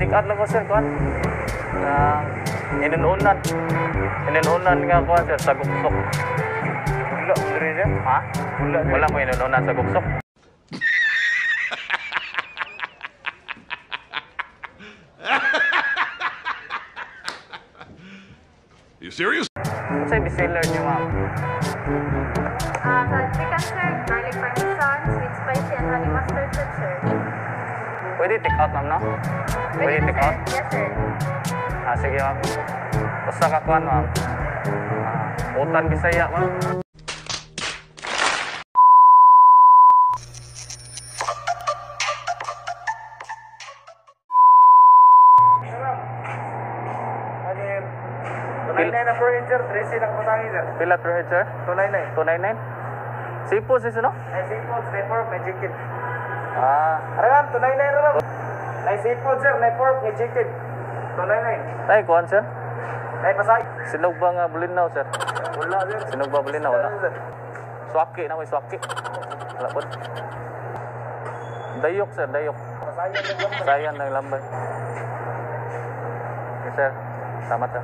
Take out lang ko, sir, kuan. Inununan. Inununan nga kuan, sir, sa guksok. Wala, diri sir. Ha? Wala. Wala mo inununan sa guksok. You serious? Unsay bestseller niyo, ma'am? Sa chicken, sir, garlic parmesan, sweet spicy, and honey mustard, sir. Pwede take out, ma'am, no? Pwede na, take sir. out? Yes, sir. Ah, sige, ma'am. Usa ka kuan, ma'am. Utan Bisaya, ma'am. 299 na per head, sir. 13 lang putangin, sir. Pila per head, sir? 299. 299? Seafood, sir, no? Ay, seafood, may pork, may chicken. Ah. Ara, ma'am, 299 ra, ma'am. May seafood, sir, may pork, may chicken. 299. Ay, kuan, sir? Ay, pasay. Sinog ba nga bulinaw, sir? Wala, sir. Sinog ba bulinaw, wala? Sir. Swaki na may swaki. Wala po. Dayok, sir, dayok. Pasayan lang, ma'am. Sayan ng lambay. Yes, sir. Salamat, sir.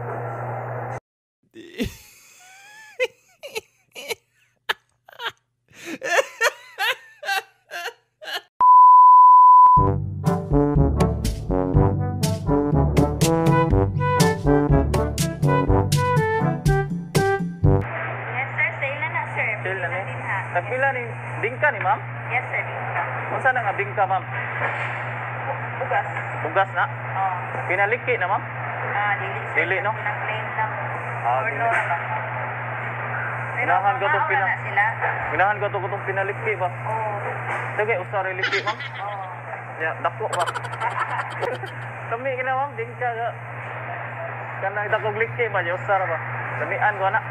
Yes, sir. Sale na na, sir. Sale na ni. Din ha. Nagpila ni bingka ni, ma'am? Yes, sir. Bingka. Unsa na nga bingka, ma'am? Bugas. Bugas na? Oo. Pinaliki na, ma'am? Ah, dili, sir. Dili, no? Pinag-claim lang. Ah, Or dili. no na ba? Pero Ginahan ko tong mauna na sila. Ginahan ko to kutong pinaliki ba? Oo. Sige, usa ra liki, ma'am. Oo. Ya, dako ba? Tami ka na, ma'am. Bingka ka. Kanang dakog liki ba? Usa ra ba? Tamian ko na.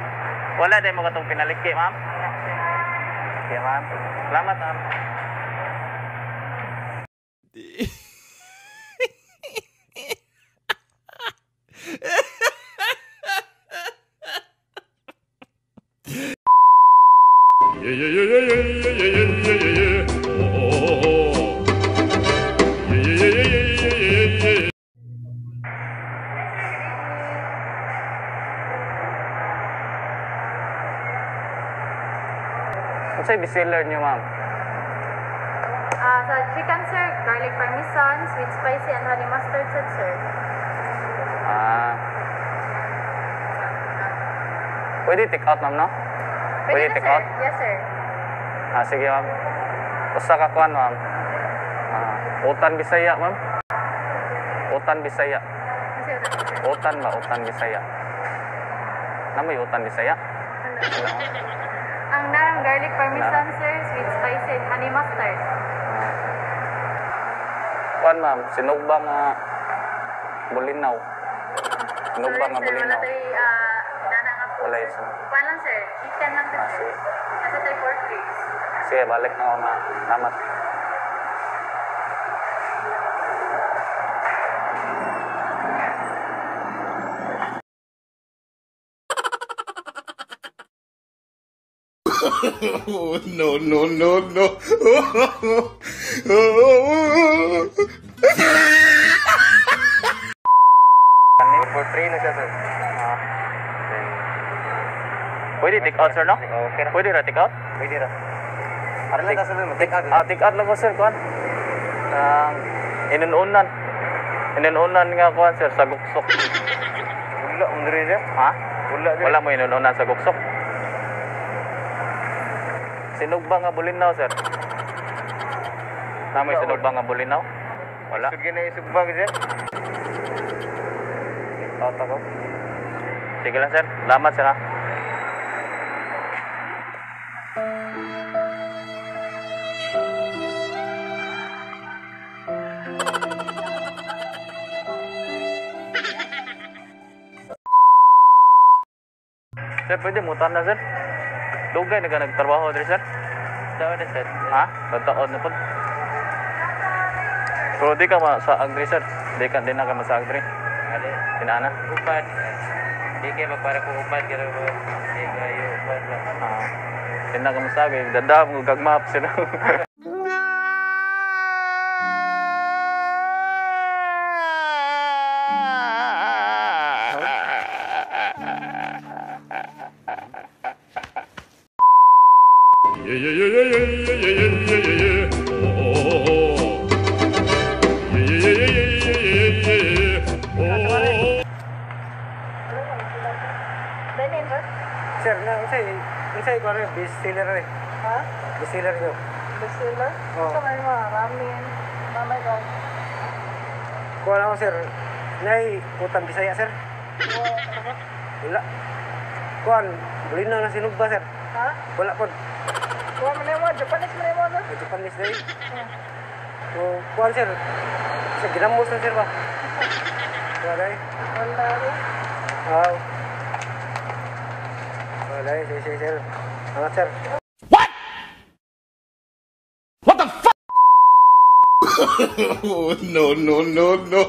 Wala din mo katong pinaliki, ma'am. Wala, sir. Okay, ma'am. Salamat, ma'am. Yeah, yeah, yeah, yeah, yeah, yeah, yeah, yeah, yeah, yeah. Oh, oh, oh, oh. Yeah, yeah, yeah, yeah, yeah, yeah, yeah, yeah. Unsay bestseller niyo, ma'am? Sa chicken, sir, garlic parmesan, sweet spicy, and honey mustard, sir. Ah. Pwede take out, ma'am, no? Pwede na, take sir. out? Yes, sir. Ah, sige, ma'am. Usa ka kuan, ma'am. Ah, utan Bisaya, ma'am. Utan Bisaya. Kasi wala, sir. Utan ba? Utan Bisaya. Namoy utan Bisaya? Wala. Ang narang garlic parmesan, sir, sweet spicy, and honey mustard. Ah. Kuan, ma'am. Sinugba nga bulinaw. Sinugba Sorry, nga sir, wala bulinaw. tayo, nana nga po, Wala sir. yun, sir. Kuan lang, sir. Chicken lang, Ah, sir. sige. Nasa tayo pork ribs. Sige, balik na ako, ma'am. Salamat. Oh, no, no, no, no. For 3 na siya, sir. Ah. Pwede take out, sir, no? Okay ra. Pwede ra take out? Pwede ra. Ara lang ta, sir, mo take out. Ah, take out lang ko, sir, kuan. Inununan. Inununan nga kuan, sir, sa guksok. Wala, diri, sir. Ha? Wala, sir. Wala mo inununan sa guksok. Sinugba nga bulinaw, sir. Namoy Wala, sinugba nga bulinaw? Wala. Sige na isugba, sir. Out ako. Sige lang, sir. Salamat, sir, ha. Sir, pwede mutan na, sir. Dugay na ka nagtrabaho diri, sir. Taon na, sir. Ha? Tataon na po. Pero di ka masaag diri, sir. Di ka din na ka masaag diri. Ali, Tinana. uban. Di kayo magpara kung uban pero di kayo uban ba. Ah. Di na ka masaag. Eh. Dadam, gagmap sila. Yeah, yeah, yeah, yeah, yeah, yeah, yeah, yeah, yeah, yeah. Oh, oh, oh. Yeah, yeah, yeah, yeah, yeah, yeah, yeah, yeah. Oh, oh, oh. Benin, sir? Sir, na unsay unsay ko rin best seller rin. Ha? Best seller nyo. Best seller? Oo. Sa may mga ramen. Mamay ko. Kuha lang ako, sir. Nay, putang Bisaya, sir. Wala. Kuan, buli na na sinugba, sir. Ha? Wala po. Kuha mo na yung mga Japanese mo na yung mga sir? Medyo panis na yun. So, kuan, sir. Sa ginamos na, sir ba? Kuha na eh. Wala rin. Wow. Wala eh, sige, sige, sir. Angat, sir. Oh, no, no, no, no.